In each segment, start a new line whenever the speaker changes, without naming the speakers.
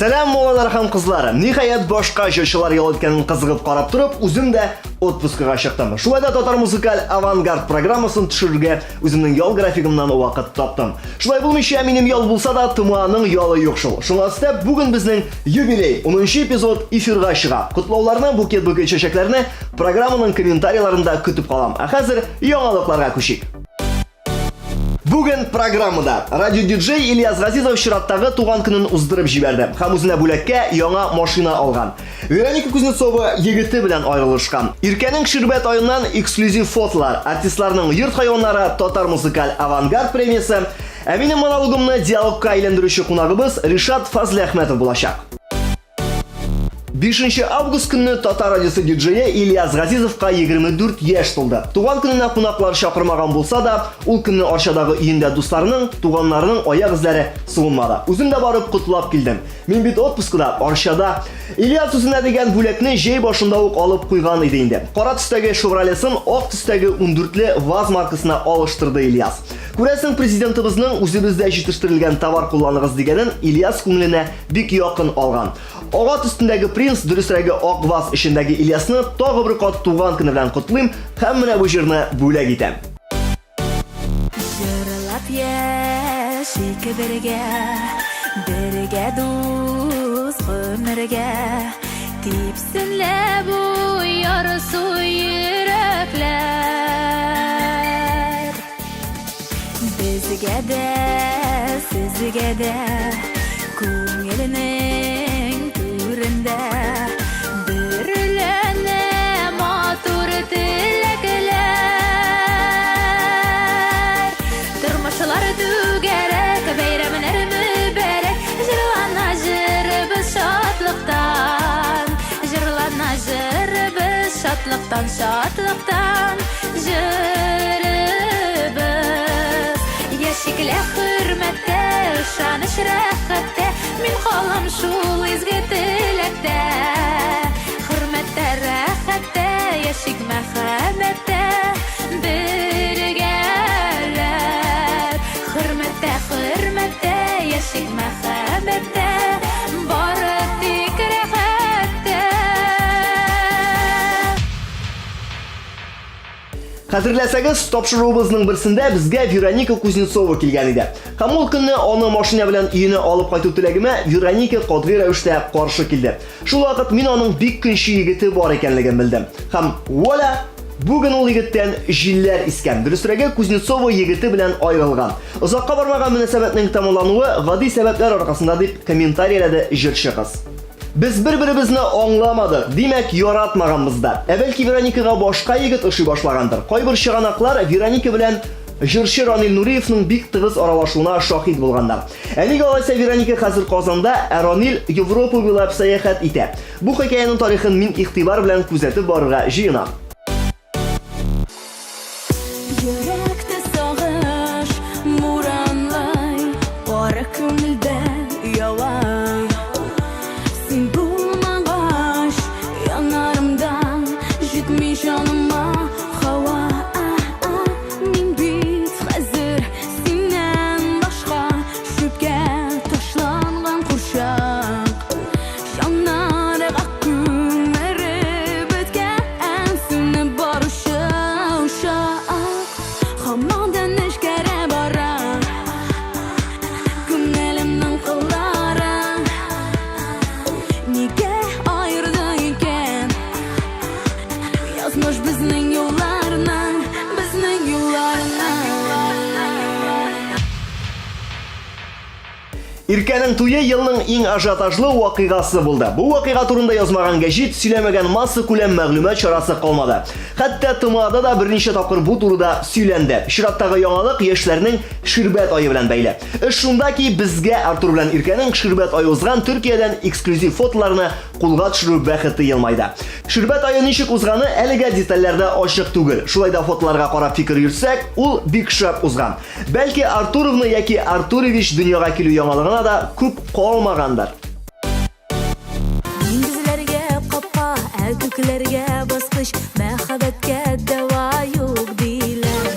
Сәлам, малайлар һәм кызлар! Ниһаять, башка җырчылар ял иткәнен кызыгып карап торып, үзем дә отпускага чыктым. Шулай да татар музыкаль авангард программасын төшерергә үземнең ял графигымнан вакыт таптым. Шулай булмыйча, минем ял булса да, ТМАның ялы юк шул. Шуңа өстәп, бүген безнең юбилей, 10 эпизод эфирга чыга. Котлауларны, букет-букет чәчәкләрне программаның комментарийларында көтеп калам. Ә хәзер яңалыкларга күчик. Бүген программада радио-диджей Ильяс Газизов чираттагы туган көнен уздырып җибәрде һәм үзенә бүләккә яңа машина алган. Вероника Кузнецова егете белән аерылышкан. Иркәнең ширбәт аеннан эксклюзив фотолар, артистларның йорт хайваннары, татар музыкаль авангард премиясе, ә минем монологымны диалогка әйләндерүче кунагыбыз Ришат Фазлыәхмәтов булачак. 5 август көнне Татар радиосы диджее Ильяс Газизовка 24 яшь тулды. Туган көненә кунаклар чакырмаган булса да, ул көнне Арчадагы өендә дусларының, туганнарының аяк эзләре суынмады. Үзем дә барып котлап килдем. Мин бит отпускыда, Арчада. Ильяс үзенә дигән бүләкне җәй башында ук алып куйган иде инде. Кара төстәге Шевролесын ак төстәге 14-ле ВАЗ маркасына алыштырды Ильяс. Күрәсең, президентыбызның үзебездә җитештерелгән товар кулланыгыз дигәнен Ильяс күңеленә бик якын алган. Ак ат өстендәге принц, дөресрәге ак ваз эчендәге Ильясны тагы бер кат туган көне белән котлыйм һәм менә бу җырны бүләк итәм.
Җырлап яшик бергә, бергә дус гомергә, Типсен лә бу ярсу йөрәкләр. Безгә дә, сезгә дә күңелнең түрендә бөреләнә матур теләкләр. Тормышлар түгәрәк, бәйрәмнәр мөбәрәк, җырлана җырыбыз шатлыктан, җырлана җырыбыз шатлыктан, шатлыктан. Җырыбыз яшиклә хөрмәттә, ышаныч рәхәттә, мин калам шул изге теләктә. Хөрмәттә, рәхәттә, яшик мәхәббәттә, бергәләп. Хөрмәттә, хөрмәттә, яшик мәхәббәттә, бары тик рәхәттә.
Хәтерләсәгез, тапшыруыбызның берсендә безгә Вероника Кузнецова килгән иде. Һәм ул көнне аны машина белән өенә алып кайту теләгемә Вероника катгый рәвештә каршы килде. Шул вакыт мин аның бик көнче егете бар икәнлеген белдем. Һәм вуаля! Бүген ул егеттән җилләр искән. Дөресрәге, Кузнецова егете белән аерылган. Озакка бармаган мөнәсәбәтнең тәмамлануы гади сәбәпләр аркасында, дип комментарияләде җырчы кыз. Без бер-беребезне аңламадык, димәк, яратмаганбыз да. Ә бәлки Вероникага башка егет ошый башлагандыр. Кайбер чыганаклар Вероника белән җырчы Ранил Нуриевның бик тыгыз аралашуына шаһит булганнар. Ә нигә алайса Вероника хәзер Казанда, ә Ранил Европа буйлап сәяхәт итә? Бу хикәянең тарихын мин игътибар белән күзәтеп барырга җыенам.
Йөрәктә сагыш буранлый, кара күңелдә ява. Син булмагач, янарымда җитми җаныма һава. Мин бит хәзер синнән башка чүпкә ташланган курчак. Җаннарга күмере беткән, сүнеп баручы учак Һаман да нечкәрә бара күңелемнең кыллары. Нигә аерды икән язмыш безнең юлларны, безнең юлларны?
Иркәнең туе елның иң ажиотажлы вакыйгасы булды. Бу вакыйга турында язмаган гәҗит, сөйләмәгән массакүләм мәгълүмат чарасы калмады. Хәтта ТМАда да берничә тапкыр бу турыда сөйләнде. Чираттагы яңалык яшьләрнең Ширбәт ае белән бәйле. Эш шунда ки, безгә Артур белән Иркәнең Ширбәт ае узган Төркиядән эксклюзив фотоларны кулга төшерү бәхете елмайды. Ширбәт ае ничек узганы әлегә детальләрдә ачык түгел. Шулай да фотоларга карап фикер йөртсәк, ул бик шәп узган. Бәлки Артуровна яки Артурович дөньяга килү яңалыгына да күп калмагандыр.
Диңгезләргә капка, ә күкләргә баскыч, мәхәббәткә дәва юк диләр.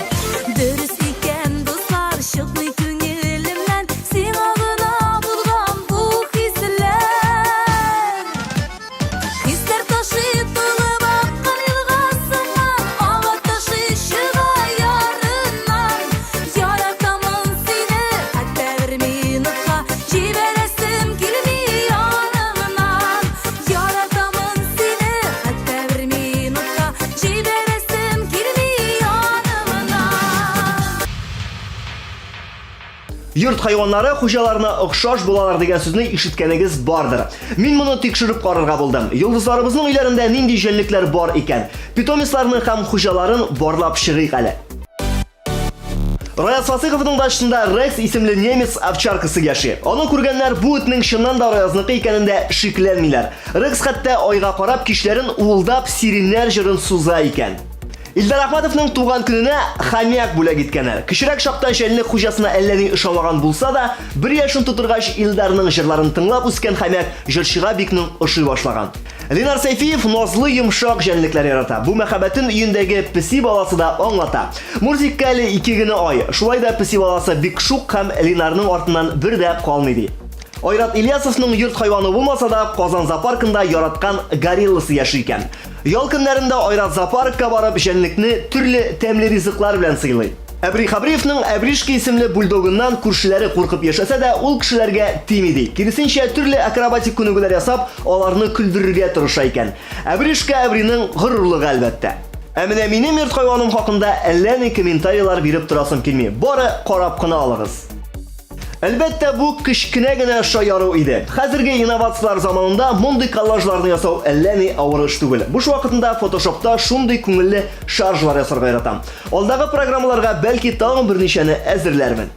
Дөрес икән, дуслар, чыкмый күңелемнән сиңа гына булган бу хисләр.
Йорт хайваннары хуҗаларына охшаш булалар дигән сүзне ишеткәнегез бардыр. Мин моны тикшереп карарга булдым. Йолдызларыбызның өйләрендә нинди җәнлекләр бар икән? Питомецларны һәм хуҗаларын барлап чыгыйк әле. Раяз Фасыйховның дачасында Рекс исемле немец овчаркасы яши. Аны күргәннәр бу этнең чыннан да Раязныкы икәнен дә шикләнмиләр. Рекс хәтта айга карап кичләрен уылдап сиреннәр җырын суза икән. Илдар Әхмәтовның туган көненә хомяк бүләк иткәннәр. Кечерәк чакта җәнлек хуҗасына әллә ни ошамаган булса да, бер яшен тутыргач Илдарның җырларын тыңлап үскән хомяк җырчыга бик нык ошый башлаган. Ленар Сәйфиев назлы йомшак җәнлекләр ярата. Бу мәхәббәтен өендәге песи баласы да аңлата. Мурзикка әле ике генә ай. Шулай да песи баласы бик шук һәм Ленарның артыннан бер дә калмый ди. Айрат Ильясовның йорт хайваны булмаса да, Казан зоопаркында яраткан горилласы яши икән. Ял көннәрендә Айрат зоопаркка барып, җәнлекне төрле тәмле ризыклар белән сыйлый. Әбри Хабриевның Әбришка исемле бульдогыннан күршеләре куркып яшәсә дә, ул кешеләргә тими ди. Киресенчә, төрле акробатик күнегүләр ясап, аларны көлдерергә тырыша икән. Әбришка Әбринең горурлыгы, әлбәттә. Ә менә минем йорт хайваным хакында әллә ни комментарийлар биреп торасым килми. Бары карап кына алыгыз. Әлбәттә, бу кечкенә генә шаяру иде. Хәзерге инновацияләр заманында мондый коллажларны ясау әллә ни авыр эш түгел. Буш вакытында фотошопта шундый күңелле шаржлар ясарга яратам. Алдагы программаларга бәлки тагын берничәне әзерләрмен.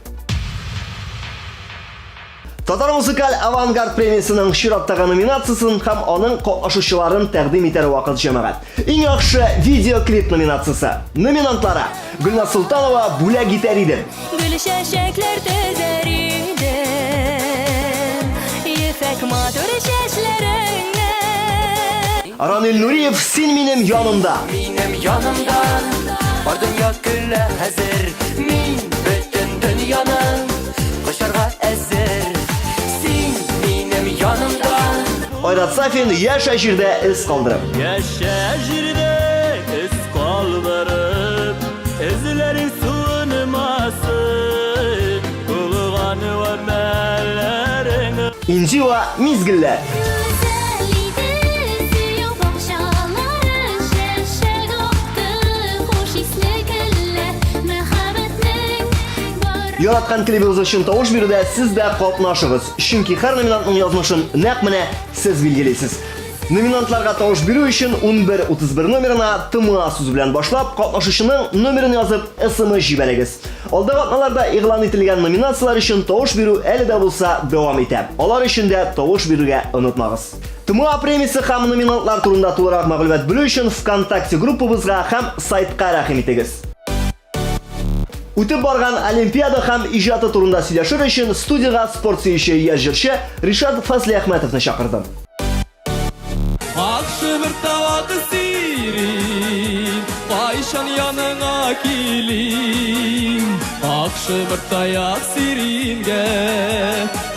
Татар музыкаль авангард премиясенең чираттагы номинациясен һәм аның катнашучыларын тәкъдим итәр вакыт, җәмәгать. Иң яхшы видеоклип номинациясе. Номинантлары: Гөлназ Солтанова Бүләк итәр идем.
Гөл чәчәкләр төзәр идем, Ефәк матур чәчләреңне.
Ранил Нуриев Син минем янымда.
Минем янымда бар дөнья көлә хәзер. Мин бөтен дөньяны кочарга әзер. Син минем янымда.
Айрат Сафин Яшә җирдә эз калдырып.
Яшә җирдә эз калдырып, эзләрең суынмасын, булган гамәлләрең.
Инзила Мизгелләр.
Гүзәл иде сөю бакчалары, чәчәк акты, хуш исле гөлләр, мәхәббәтнең бар.
Яраткан клибыгыз өчен тавыш бирүдә сез дә катнашыгыз, чөнки һәр номинантның язмышын нәкъ менә сез билгелисез. Номинантларга тавыш бирү өчен 1131 номерына ТМА сүзе белән башлап, катнашучының номерын язып, смс җибәрегез. Алдагы атналарда игълан ителгән номинацияләр өчен тавыш бирү әле дә булса дәвам итә. Алар өчен дә тавыш бирергә онытмагыз. ТМА премиясе һәм номинантлар турында тулырак мәгълүмат белү өчен ВКонтакте группабызга һәм сайтка рәхим итегез. Үтеп барган Олимпиада һәм иҗаты турында сөйләшер өчен студиягә спорт сөюче яшь җырчы Ришат Фазлиәхмәтовны чакырдым.
Ак шымыр тавак сирин, кайчан яныңа килим? Ак шымыр таяк сирингә,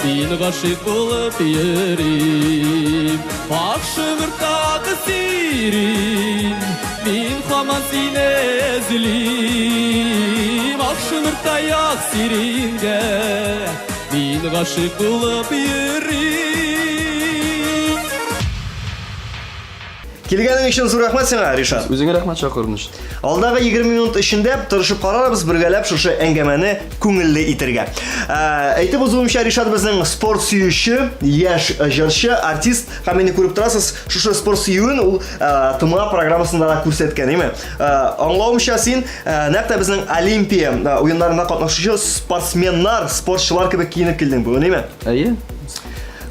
мин гашыйк булып йөрим. Ак шымыр тавак сирин, Мин хаман сине эзлим, Ак шымыр таяк сирингә, Мин гашыйк булып йөрим.
Килгәнең өчен зур рәхмәт сиңа, Ришат.
Үзеңә рәхмәт чакыруың өчен.
Алдагы 20 минут эчендә тырышып карарбыз бергәләп шушы әңгәмәне күңелле итергә. Әйтеп узуымча, Ришат безнең спорт сөюче, яшь җырчы, артист. Һәм инде күреп торасыз, шушы спорт сөюен ул ТМА программасында да күрсәткән, әйме? Аңлавымча, син нәкъ тә безнең Олимпия уеннарында катнашучы спортсменнар, спортчылар кебек киенеп килдең бүген, әйме?
Әйе.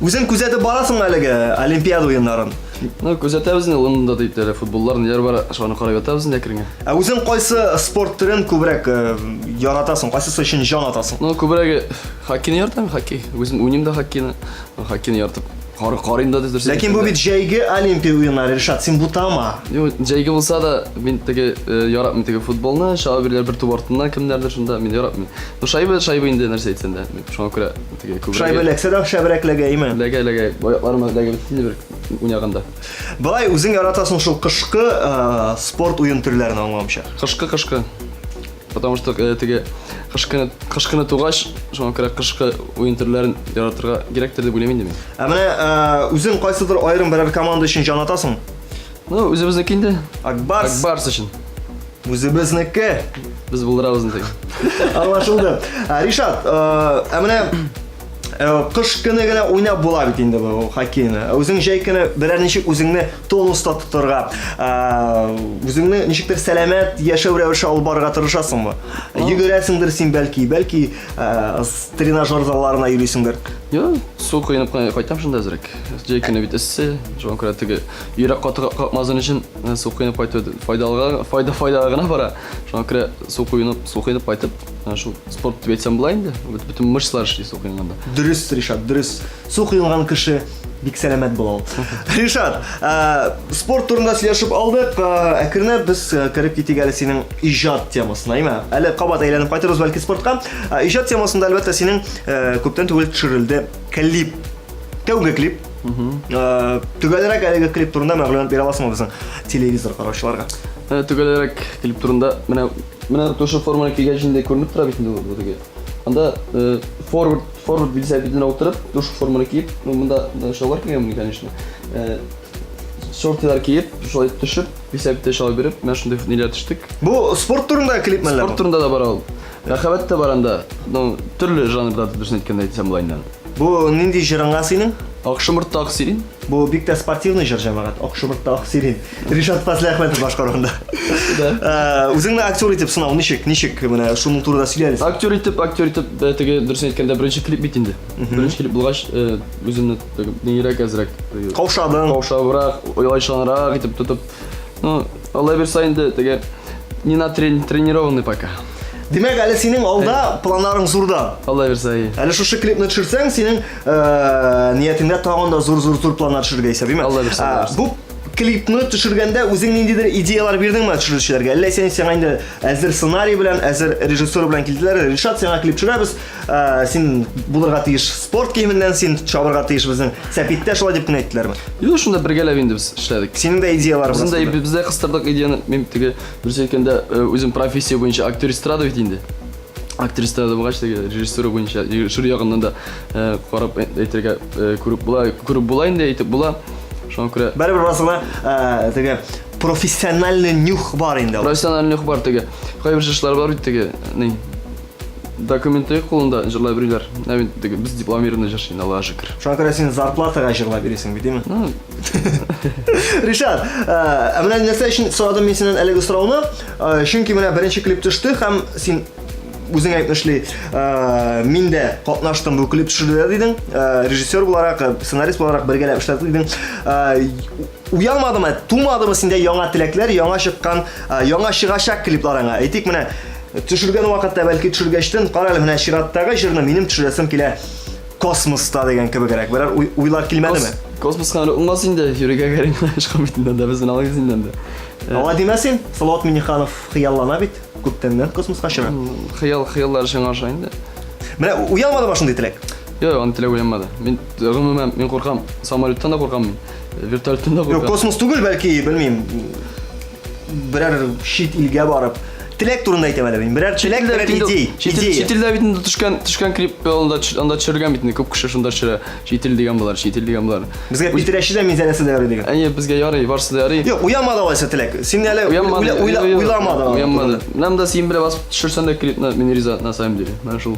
Үзең күзәтеп барасыңмы әлеге Олимпиада уеннарын?
Ну, күзәтәбез инде, Лондонда дип әле футболлар, ниләр бар, шуны карап ятабыз инде әкрен генә.
Ә үзең кайсы спорт төрен күбрәк яратасың, кайсысы өчен җан атасың?
Ну, күбрәге хоккейны яратам, хоккей. Үзем уйныйм да хоккейны. Хоккейны яратып кар карыйм да дөрес.
Ләкин бу бит җәйге Олимпия уеннары, Ришат, син бутама.
Юк, җәйге булса да, мин теге э, яратмыйм теге футболны, чаба бирәләр бер туп артыннан кемнәрдер шунда, мин яратмыйм. Ну шайба, шайба инде нәрсә әйтсәң дә. Мин шуңа күрә теге күбрәк.
Шайба эләксә дә шәбрәк эләгә, әйме?
Эләгә, эләгә. Аякларыма эләгә бит инде бер уйнаганда.
Болай үзең яратасың шул кышкы э, спорт уен төрләрен аңлавымча.
Кышкы, кышкы. Потому что э, теге кыш көне кыш көне тугач, шуңа күрә кышкы уен төрләрен яратырга кирәктер дип уйлыйм инде мин.
Ә менә э, үзең кайсыдыр аерым берәр команда өчен җан атасың?
Ну, үзебезнеке инде.
Акбарс.
Акбарс өчен.
Үзебезнеке.
Без булдырабыз инде.
Аңлашылды. Ришат, ә менә кыш көне генә уйнап була бит инде бу хоккейны. Үзең җәй көне берәр ничек үзеңне тонуста тотарга, үзеңне ничектер сәламәт яшәү рәвеше алып барырга тырышасыңмы? Йөгерәсеңдер син бәлки, бәлки тренажер залларына йөрисеңдер.
Юк, су коенып кайтам шунда әзрәк. Җәй көне бит эссе, шуңа күрә теге йөрәк каты какмасын өчен су коенып кайту файдалыга, файда файдага гына бара. Шуңа күрә су коенып, су коенып кайтып, шул спорт дип әйтсәм була инде. Бөтен мышцалар эшли су коенганда.
Дөрес, Ришат, дөрес. Су коенган кеше бик сәламәт була ул. Ришат, спорт турында сөйләшеп алдык. Әкренләп без кереп китик әле синең иҗат темасына, әйме? Әле кабат әйләнеп кайтырбыз бәлки спортка. Иҗат темасында, әлбәттә, синең күптән түгел төшерелде клип. Тәүге клип. Төгәлрәк әлеге клип турында мәгълүмат бирә аласыңмы безнең телевизор караучыларга?
Төгәлрәк клип турында менә менә шушы форманы кигәч инде күренеп тора бит инде бу теге. Анда форвард форвард велосипедына утырып, шушы форманы киеп, ну монда шалвар кигәнмен, конечно. Шортилар киеп, шулай төшеп, велосипедта чалып йөреп, менә шундый ниләр төштек.
Бу спорт турында клип мәллә?
Спорт турында да бар ул. Мәхәббәт тә бар анда. Ну, төрле жанрда дөресен әйткәндә әйтсәм була инде.
Бу нинди җырыңа синең?
Ак шомыртта ак сирин.
Бу бик тә спортивный җыр, җәмәгать. Ак шомыртта ак сирин. Ришат Фазлыәхмәтов башкаруында.
Да.
Үзеңне актер итеп сынау ничек? Ничек менә шуның турында сөйлә әле.
Актер итеп, актер итеп, теге дөресен әйткәндә беренче клип бит инде. Беренче клип булгач, үземне теге нирәк әзрәк.
Каушадың.
Каушабрак, уйлайчанрак итеп тотып. Ну, Алла бирса инде теге не на тренированный пока.
Димәк, әле синең алда планнарың зурда.
Алла бирса, и.
Әле шушы клипны төшерсәң, синең ниятеңдә тагын да зур-зур-зур планнар төшерергә исәп, димәк.
Алла бирса, Алла бирса.
Бу клипны төшергәндә үзең ниндидер идеялар бирдеңме төшерүчеләргә? Әллә син сиңа инде әзер сценарий белән, әзер режиссер белән килделәр, Ришат, сиңа клип төшерәбез, син булырга тиеш спорт киеменнән, син чабырга тиеш безнең сәпиттә, шулай дип кенә әйттеләрме?
Юк, шунда бергәләп инде без эшләдек.
Синең дә идеялар
Безнең дә без дә кыстырдык идеяны. Мин теге дөрес әйткәндә, үзем профессия буенча актер эстрада бит инде. Актер эстрада булгач, теге режиссура буенча, режиссура ягыннан да карап әйтергә күреп була, күреп була инде, әйтеп була. Шуңа күрә
Барыбер бераз гына теге профессиональный нюх бар инде.
Профессиональный нюх бар теге. Кайбер җырчылар бар бит теге, ни, документы юк кулында җырлап йөриләр. Ә бит теге без дипломированный җырчы инде, Аллага шөкер.
Шуңа күрә син зарплатага җырлап йөрисең бит, димме?
Ну,
Ришат, ә менә нәрсә өчен сорадым мин синнән әлеге сорауны? Чөнки менә беренче клип төште һәм син үзең әйтмешли, мин дә катнаштым бу клип төшерүдә дидең. Режиссер буларак, сценарист буларак бергәләп эшләдек дидең. Уянмадымы, тумадымы синдә яңа теләкләр, яңа чыккан, яңа чыгачак клипларыңа? Әйтик, менә төшергән вакытта, бәлки төшергәчтен, кара әле, менә чираттагы җырны минем төшерәсем килә космоста дигән кебегрәк. Берәр уйлар килмәдеме?
Космоска әле булмас инде, Юрий Гагарин очкан бит инде анда, без менә алыйбыз инде анда.
Алай димә син, Салават Миннеханов хыяллана бит, күптәннән космоска чыга.
Хыял, хыяллар чынга аша инде.
Менә уянмадымы шундый теләк?
Юк, аны теләк уянмады. Мин гомумән мин куркам, самолеттан да куркам мин. Вертолеттан да
куркам. Юк, космос түгел, бәлки, белмим, берәр чит илгә барып, теләк турында әйтәм әле мин. Берәр теләк, берәр идея.
Чит чит илдә бит инде төшкән, төшкән клип анда анда төшергән бит инде күп кеше шунда төшерә. Чит ил дигән болар, чит ил дигән болар.
Безгә Питрәче дә, Минзәләсе дә ярый дигән.
Әйе, безгә ярый, барысы да ярый.
Юк, уянмады алайса теләк. Син әле уйламадың.
Уянмады. Менә монда син белән басып төшерсәң дә клипны, мин риза, на самом деле. Менә шул.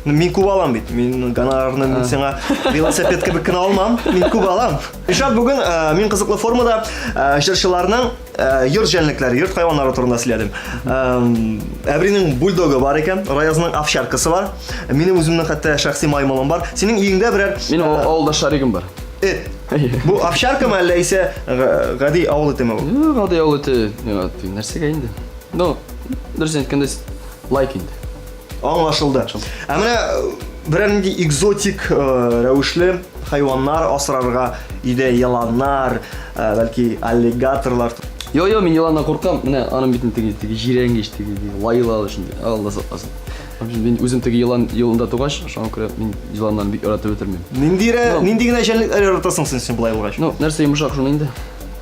Ну, мин күп алам бит. Мин гонорарны мин сиңа велосипед кебек кенә алмам. Мин күп алам. Ришат, бүген мин кызыклы формада җырчыларның йорт җәнлекләре, йорт хайваннары турында сөйләдем. Әбринең бульдогы бар икән, Раязның овчаркасы бар. Минем үземнең хәтта шәхси маймылым бар. Синең өеңдә берәр
Минем авылда шаригым бар.
Эт. Бу овчаркамы әллә исә гади авыл этеме бу?
Юк, гади авыл эте. Нәрсәгә инде? Ну, дөресен әйткәндә, лайк инде.
Аңлашылды. Ә менә берәр нинди экзотик рәвешле хайваннар асрарга өйдә еланнар, бәлки аллигаторлар.
Йо, йо, мин еланнан куркам. Менә аның бит теге теге җирәнгеч теге лайлалы шундый. Алла сакласын. Мин үзем теге елан елында тугач, шуңа күрә мин еланнарны бик яратып бетермим.
Нинди нинди генә җәнлекләр яратасың син син болай булгач?
Ну, нәрсә йомшак шуны инде.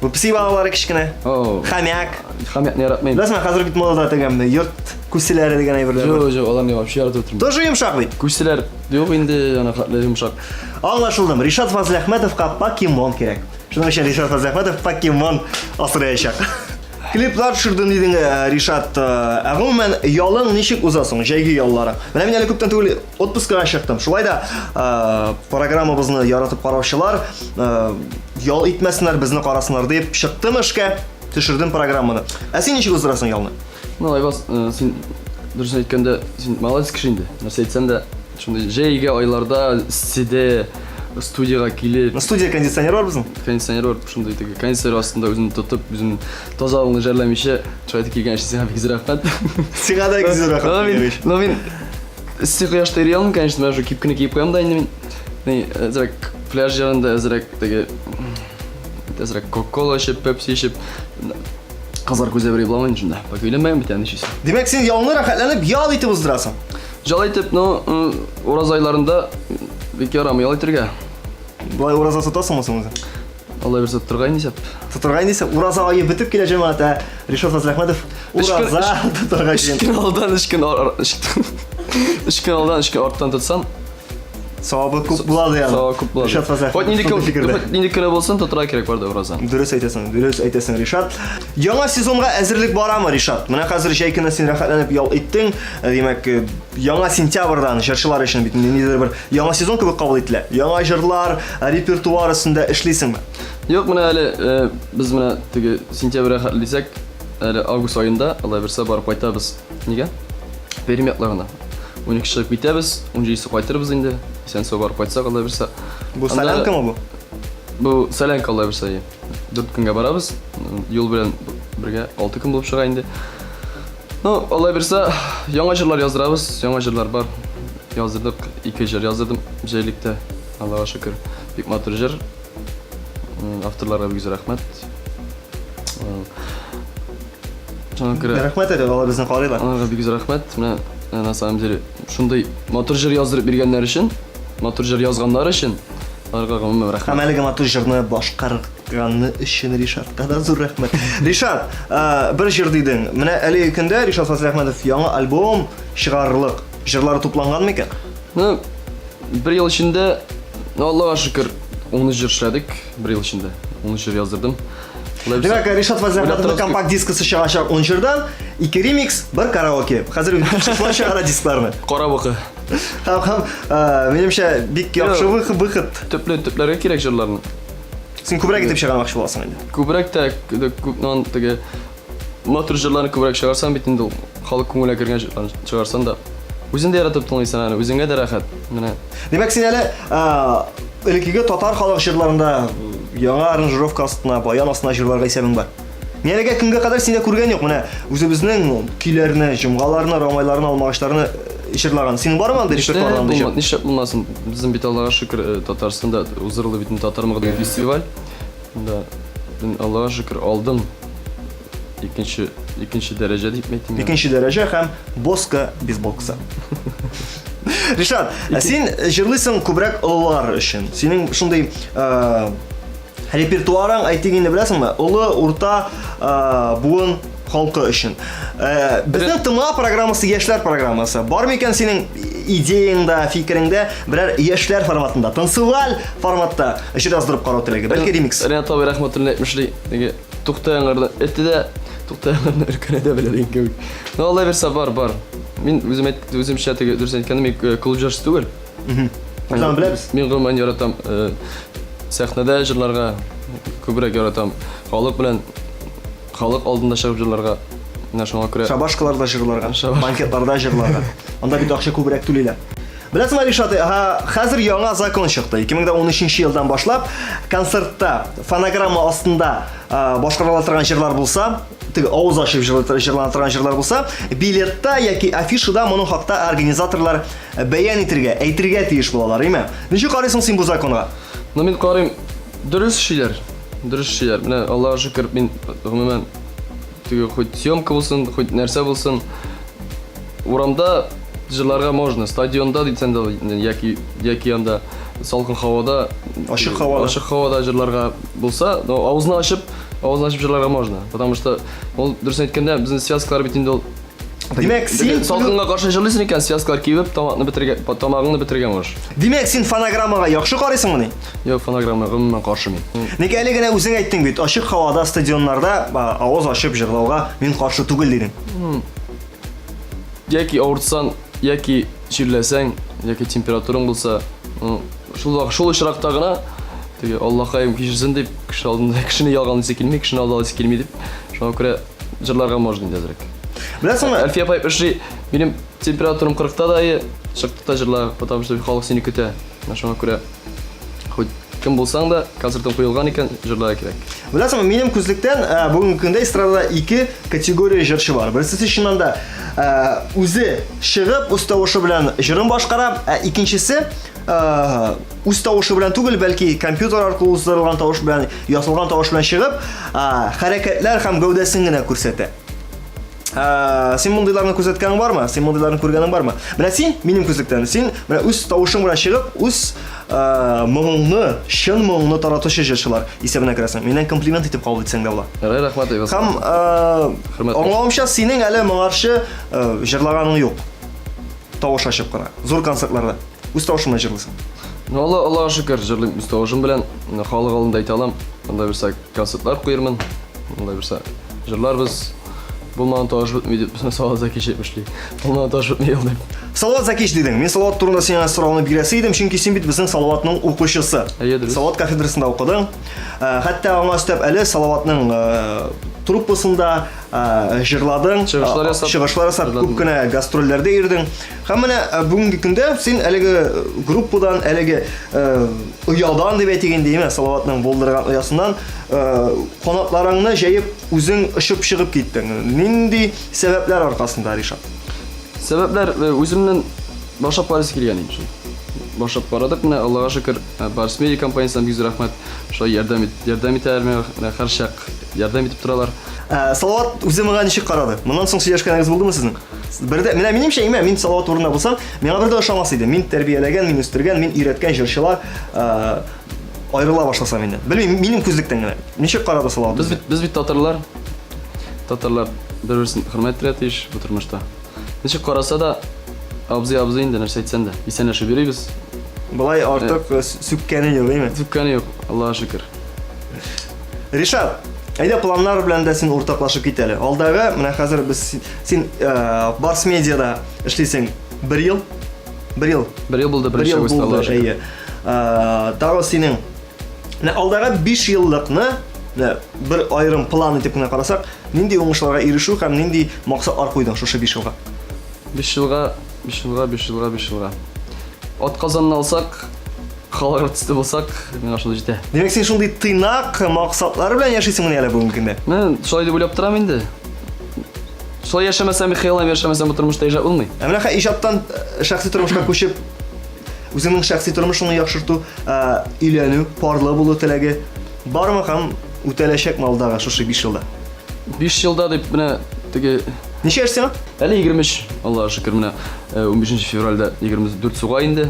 Бу песи балалары кечкенә. Хомяк.
Хомякны яратмыйм.
Беләсеңме, хәзер бит модада теге йорт күселәре дигән әйберләр
бар. Юк, юк, аларны вообще яратып бетермим.
Тоже йомшак бит.
Күселәр юк инде, ана хәтле йомшак.
Аңлашылдым. Ришат Фазлыәхмәтовка покемон кирәк. Шуның өчен Ришат Фазлыәхмәтов покемон асраячак. Клиплар төшердем дидең, э, Ришат. Э, ә гомумән, ялың ничек уза соң, җәйге ялларың? Менә мин әле күптән түгел отпускага чыктым. Шулай да э, программабызны яратып караучылар ял итмәсеннәр, безне карасыннар дип чыктым эшкә, төшердем программаны. Ә син ничек уздырасың ялны?
Ну, Айбас, син дөресен әйткәндә, син молодец кеше инде. Нәрсә әйтсәң дә, шундый җәйге айларда эсседә студиягә килеп.
Студия кондиционер бар безнең.
Кондиционер бар, шундый теге кондиционер астында үзен тотып, үзен тазалыгын жәлләмичә, шулай итеп килгән өчен сиңа бик зур рәхмәт.
Сиңа да бик зур рәхмәт.
Ну, мин эссе кояшта йөри алмыйм, конечно, менә шул кипкене киеп куям да инде мин. Ни, әзрәк пляж янында әзрәк теге әзрәк кока-кола эчеп, пепси эчеп, Кызлар күзә бер буламы инде шунда. Пока өйләнмәгән бит әле ничек.
Димәк, син ялны рәхәтләнеп ял итеп уздырасың.
Ял итеп, ну, ураза айларында бик ярамый ял итергә.
Болай ураза тотасыңмы соң үзең?
Алла бирсә тотырга инде исәп.
Тотырга инде исәп. Ураза ае бетеп килә җәмәгать, ә Ришат Фазләхмәтов ураза тотырга
җыен. Өч көн алдан, өч көн өч көн алдан, өч көн арттан тотсаң,
Савабы күп булады ягъни.
Савабы күп булады.
Ришат Фазләхмәтов.
Хоть нинди көн, хоть нинди көне булсын, тотырга кирәк бар да ураза.
Дөрес әйтәсең, дөрес әйтәсең, Ришат. Яңа сезонга әзерлек барамы, Ришат? Менә хәзер җәй көне син рәхәтләнеп ял иттең. Э, димәк, э, яңа сентябрьдан җырчылар өчен бит ниндидер бер яңа сезон кебек кабул ителә. Яңа җырлар, э, репертуар өстендә эшлисеңме?
Юк, менә әле без менә теге сентябрьгә хәтле дисәк, әле август аенда, Алла бирсә, барып кайтабыз. Нигә? Пермь якларына. 12 чыгып китәбез, 17-се кайтырбыз инде. Исән-сау барып кайтсак, Алла бирсә.
Бу солянкамы бу?
Бу солянка, Алла бирсә. 4 көнгә барабыз. Юл белән бергә 6 көн булып чыга инде. Ну, Алла бирсә, яңа җырлар яздырабыз. Яңа җырлар бар. Яздырдык, ике җыр яздырдым җәйлектә. Аллага шөкер. Бик матур җыр. Авторларга бик зур рәхмәт.
Шуңа күрә Рәхмәт әйтә, алар безне карыйлар.
Аларга бик зур рәхмәт. Менә э, на самом деле шундый матур җыр яздырып биргәннәр өчен, матур җыр язганнар өчен аларга гомумән рәхмәт.
Һәм әлеге матур җырны башкарганы өчен Ришатка да зур рәхмәт. Ришат, э, бер җыр дидең. Менә әлеге көндә Ришат Фазлыәхмәтов яңа альбом чыгарырлык җырлары тупланган микән?
Ну, бер ел эчендә, ну, Аллага шөкер, 13 җыр эшләдек бер ел эчендә. 13 җыр яздырдым.
Димәк, Ришат Фазлыәхмәтовның компакт дискысы чыгачак 10 җырдан, 2 ремикс, бер караоке. Хәзер шулай чыгара дискларны.
Кара бакы.
Һәм, һәм, э, минемчә, бик яхшы выход, выход.
Төпле төпләргә кирәк җырларны.
Син күбрәк итеп чыгармакчы буласың инде.
Күбрәк тә, күп теге матур җырларны күбрәк чыгарсаң бит инде ул халык күңеленә кергән җырларны чыгарсаң да үзең дә яратып тыңлыйсың аны, үзеңә дә рәхәт. Менә.
Димәк, син әле элеккеге татар халык җырларында яңа аранжировка астына, баян астына җырларга исәбең бар. Мин әлегә көнгә кадәр сине күргән юк. Менә үзебезнең көйләрне, җомгаларны, рамайларны, алмагачларны җырлаган. Синең бармы андый репертуарда андый
җыр? Нишләп булмасын? Безнең бит Аллага шөкер, Татарстанда уздырылды бит татар моңы дигән фестиваль. Да, мин Аллага шөкер алдым. Икенче, икенче дәрәҗә дип әйтим.
Икенче дәрәҗә һәм боска бейсболкасы. Ришат, ә син җырлыйсың күбрәк олылар өчен. Синең шундый э, репертуарың, әйтик инде беләсеңме, олы, урта э, буын халкы өчен. Э, безнең ТМА программасы яшьләр программасы. Бар микән синең идеяңда, фикереңдә берәр яшьләр форматында, танцеваль форматта җыр яздырып карау теләге? Бәлки ремикс.
Ренат абый рәхмәтуллин әйтмешли, теге тукта яңгырда эте дә, тукта яңгырда өркәне дә белә дигән кебек. Ну, Алла бирсә, бар, бар. Мин үзем әйт, үземчә теге дөрес әйткәндә, мин э, клуб җырчысы түгел.
Без аны беләбез.
Мин гомумән яратам э, сәхнәдә җырларга, күбрәк яратам. Халык белән Халык алдында чыгып җырларга. Менә шуңа күрә.
Шабашкаларда җырларга, банкетларда җырларга. Анда бит акча күбрәк түлиләр. Беләсеңме, Ришат, хәзер яңа закон чыкты. 2013 елдан башлап концертта фонограмма астында башкарыла торган җырлар булса, теге авыз ачып җырлана торган җырлар булса, билетта яки афишада моның хакта организаторлар бәян итергә, әйтергә тиеш булалар, әйме? Ничек карыйсың син бу законга?
Ну, мин карыйм, дөрес эшлиләр. Дөрес эшлиләр. Менә Аллага шөкер, мин гомумән теге хоть съемка булсын, хоть нәрсә булсын, урамда җырларга можно, стадионда дисәң дә яки яки анда салкын һавада,
ачык һавада,
ачык һавада җырларга булса, но авызны ачып, авызны ачып җырларга можно, потому что ул дөресен әйткәндә, безнең связкалар бит инде ул
Димәк, син
салкынга каршы җырлыйсың икән, связкалар кибеп, тамакны бетергә, тамагыңны бетергән уж.
Димәк, син фонограммага яхшы карыйсыңмыни?
Юк, фонограммага гомумән каршы мин.
Ник әле генә үзең әйттең бит, ачык һавада, стадионнарда авыз ачып җырлауга мин каршы түгел дидең.
Яки авыртсаң, яки чирләсәң, яки температураң булса, шул вакыт, шул очракта гына теге Аллаһкаем кичерсен дип, кеше алдында кешене ялганлыйсы килми, кешене алдалыйсы килми дип, шуңа күрә җырларга можно инде әзрәк.
Беләсеңме?
Әлфия апай эшли, минем температурам 40-та да и чыктык та җырла, потому что халык сине көтә. Менә шуңа күрә хоть кем булсаң да, концертың куелган икән, җырларга кирәк.
Беләсеңме, минем күзлектән э, бүгенге көндә эстрадада ике категория җырчы бар. Берсе чыннан да э, үзе чыгып, үз тавышы белән җырын башкара, ә икенчесе э, үз тавышы белән түгел, бәлки компьютер аркылы уздырылган тавыш белән, ясалган тавыш белән чыгып, хәрәкәтләр һәм гәүдәсен генә күрсәтә. Син мондыйларны күзәткәнең бармы? Син мондыйларны күргәнең бармы? Менә син, минем күзлектән, син менә үз тавышың белән чыгып, үз моңыңны, чын моңыңны таратучы җырчылар исәбенә керәсең. Миннән комплимент итеп кабул итсәң дә була.
Ярай, рәхмәт, Айваз.
Һәм аңлавымча, синең әле моңарчы җырлаганың юк. Тавыш ачып кына. Зур концертларда. Үз тавышың белән җырлыйсың.
Ну, Алла, Аллага шөкер, җырлыйм үз тавышым белән. Халык алдында әйтә алам. Анда берсә концертлар куермын. Анда берсә җырларбыз. Булмаган тавыш бетми дип Салават Закич әйтмешли. Булмаган тавыш бетми ул дип.
Салават Закич дидең. Мин Салават турында сиңа сорауны бирәсе идем, чөнки син бит безнең Салаватның укучысы.
Әйе, дөрес.
Салават кафедрасында укыдың. Э, хәтта аңа өстәп әле Салаватның э, труппасында э, җырладың.
Чыгышлар ясап.
Чыгышлар ясап, күп кенә гастрольләрдә йөрдең. Һәм менә э, бүгенге көндә син әлеге э, группадан, әлеге э, оядан дип әйтик инде, әйме, Салаватның булдырган оясыннан канатларыңны җәеп үзең очып чыгып киттең. Нинди сәбәпләр аркасында, Ришат?
Сәбәпләр үземнән башлап карыйсы килгән инде шул. Башлап карадык менә, Аллага шөкер, Барс Медиа компаниясенә бик зур рәхмәт. Шулай ярдәм ит, ярдәм итәләр миңа, һәрчак ярдәм итеп торалар.
Салават үзе моңа ничек карады? Моннан соң сөйләшкәнегез булдымы сезнең? Бер дә, менә минемчә, имә, мин Салават урынында булсам, миңа бер дә ошамас иде. Мин тәрбияләгән, мин үстергән, мин өйрәткән җырчылар э, аерыла башласа миннән. Белмим, минем күзлектән генә. Ничек карады Салават?
Без бит, без бит татарлар. Татарлар бер-берсен хөрмәт итәргә тиеш бу тормышта. Ничек караса да, абзый абзый инде, нәрсә әйтсәң дә. Исәнләшеп йөрибез.
Болай артык э, сүккәне юк, әйме?
Сүккәне юк, Аллага шөкер.
Ришат, әйдә планнар белән дә син уртаклашып кит әле. Алдагы, менә хәзер без син э, Барс Медиада эшлисең бер ел. Бер ел.
Бер ел булды,
бер ел булды, әйе. Э, тагы синең менә алдагы 5 еллыкны менә бер аерым план итеп кенә карасак, нинди уңышларга ирешү һәм нинди максатлар куйдың шушы 5 елга?
5 елга, 5 елга, 5 елга, 5 елга. Ат казанны алсак, Халык артисты булсак, миңа шул җитә.
Димәк, син шундый тыйнак максатлар белән яшисеңмени әле бүгенге көндә?
Менә шулай дип уйлап торам инде. Шулай яшәмәсәм, хыялланып яшәмәсәм, бу тормышта иҗат булмый.
Ә менә иҗаттан э, шәхси тормышка күчеп, үзеңнең шәхси тормышыңны яхшырту, э, өйләнү, парлы булу теләге бармы һәм үтәләчәкме алдагы шушы 5 елда?
5 елда дип менә теге
Ничә яшь сиңа?
Әле 23, Аллага шөкер, менә 15 э, февральдә 24 суга инде.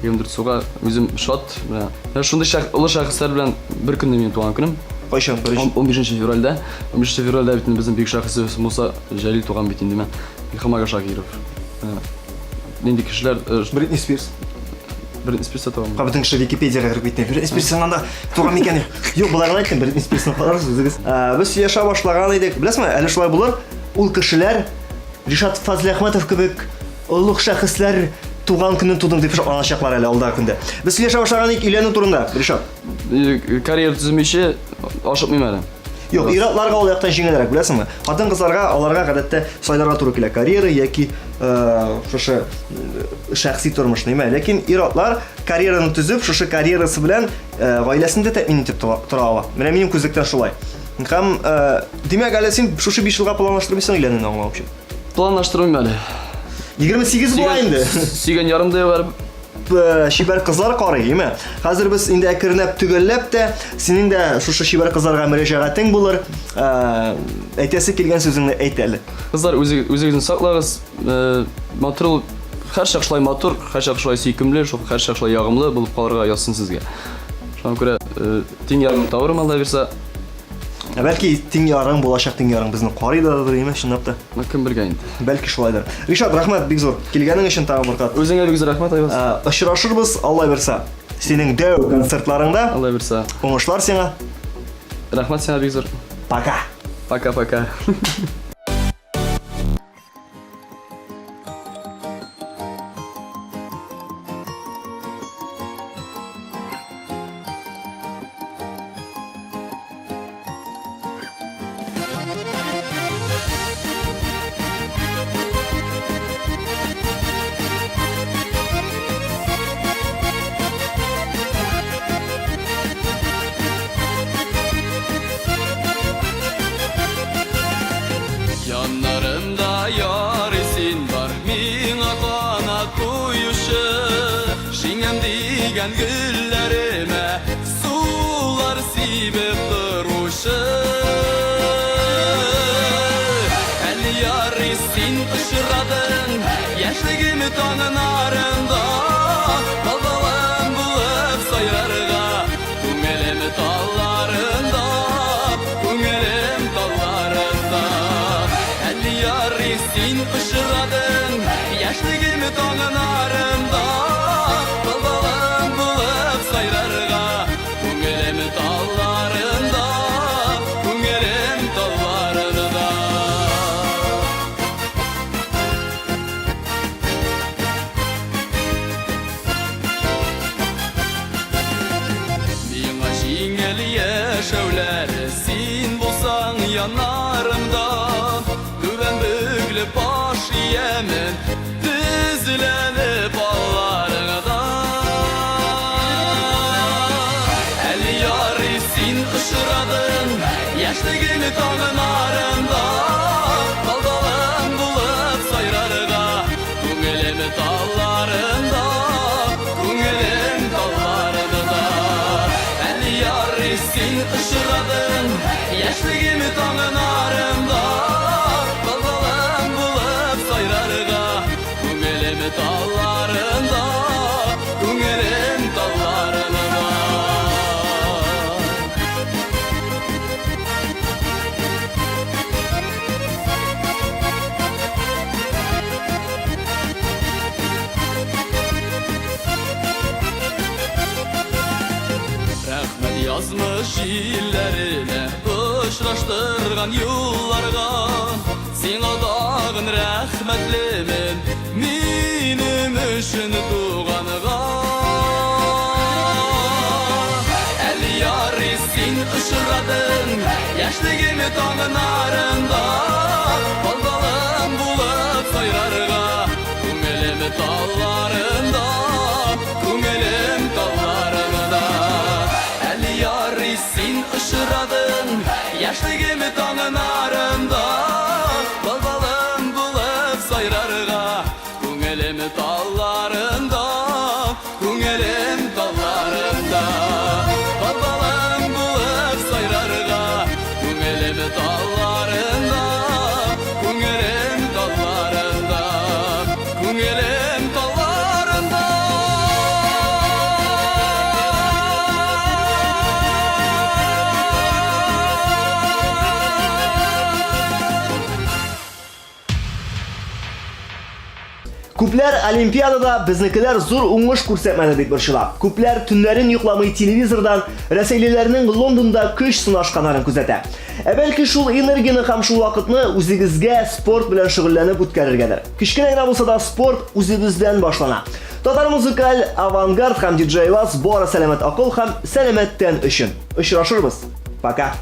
24 суга үзем шат. Менә менә шундый шәх, олы шәхесләр белән бер көнне минем туган көнем.
Кайчан? Беренче.
15 февральдә. 15 февральдә бит инде безнең бөек шәхесебез Муса Җәлил туган бит инде менә. Илһам ага Шакиров. Менә нинди кешеләр э,
Бритни Спирс.
Бритни Спирс та туган.
Ка бөтен кеше Википедиягә кереп китте. Бритни Спирс чыннан да туган микән? Юк, болай гына әйттем, Бритни Спирсны карарсыз үзегез. Э, Без сөйләшә башлаган идек. Беләсеңме, әле шулай булыр. Ул кешеләр Ришат Фазлиәхмәтов кебек Олуг шәхесләр туган көнен тудың дип шатланачаклар әле алдагы көндә. Без сөйләшә башлаган идек өйләнү турында, Ришат.
Э, карьера төземичә ашыкмыйм әле.
Юк, ир-атларга ул яктан җиңелрәк, беләсеңме? Хатын-кызларга аларга гадәттә сайларга туры килә карьера яки э, шушы э, шәхси тормыш, нимә. Ләкин ир-атлар карьераны төзеп, шушы карьерасы белән э, гаиләсен дә тәэмин итеп тора ала. Менә минем күзлектән шулай. Һәм, э, димәк, әле син шушы 5 елга планлаштырмыйсың өйләнүне аңлавымча.
Планлаштырмыйм әле.
28 була инде.
Сөйгән ярым да юк әле.
Э, чибәр кызлар карый, әйме? Хәзер без инде әкренләп төгәлләп тә, синең дә шушы чибәр кызларга мөрәҗәгатең булыр. Э, әйтәсе килгән сүзеңне әйт әле.
Кызлар, үзегезне саклагыз. Э, матур булып, һәрчак шулай матур, һәрчак шулай сөйкемле, шул һәрчак шулай ягымлы булып калырга язсын сезгә. Шуңа күрә тиң ярымны табырмын, Алла бирсә.
Ә бәлки тиң ярың булачак тиң ярың безне карый да димме, чынлап та.
Ну, кем белгән инде.
Бәлки шулайдыр. Ришат, рәхмәт бик зур. Килгәнең өчен тагын бер кат.
Үзеңә бик зур рәхмәт, Айваз.
Ә, Очрашырбыз, Алла бирсә. Синең дәү концертларыңда
Алла бирсә.
уңышлар сиңа.
Рәхмәт сиңа бик зур.
Пока.
Пока-пока.
Яннарымда ярый син бар, миңа канат куючы. Шиңәм дигән гөлләремә сулар сибеп торучы. Әле ярый син очрадың, яшьлегем таңын арында. Балбалым булып сайрарга, күңелем талларында, күңелем талларында. Әле ярый син очрадың, яшьлегем таңын арында. Балбалым булып сайрарга, күңелем талларында, күңелем талларында. Миңа җиңел яшәүләр, син булсаң янарымда. Түбән бөкле баш иямен, тезләнеп алларыңда. Әле ярый син очрадың, яшьлегем таңын арында. Балбалым булып сайрарга, күңелем талларында, күңелем талларында. Әле ярый син очрадың, яшьлегем таңын арында. Балбалым булып сайрарга, күңелем талларында, күңелем талларында. Рәхмәт язмыш җилләренә очраштырган юлларга. Сиңа тагын рәхмәтлемен, минем өчен туганга. Әле ярый син очрадың, яшьлегем таңын арында. Балбалым булып сайрарга, күңелем талларында, күңелем талларында. Әле ярый син очрадың, яшьлегем таңын арында. Балбалым булып сайрарга, күңелем талларында, күңелем талларында. Балбалым булып сайрарга, күңелем талларында, күңелем талларында, күңелем талларында.
Күпләр Олимпиадада безнекеләр зур уңыш күрсәтмәде дип борчыла. Күпләр төннәрен йокламый телевизордан рәсәйлеләрнең Лондонда көч сынашканнарын күзәтә. Ә бәлки шул энергияне һәм шул вакытны үзегезгә спорт белән шөгыльләнеп үткәрергәдер. Кечкенә генә булса да спорт үзебездән башлана. Татар музыкаль авангард һәм диджейлас бары сәламәт акыл һәм сәламәт тән өчен. Очрашырбыз. Пока.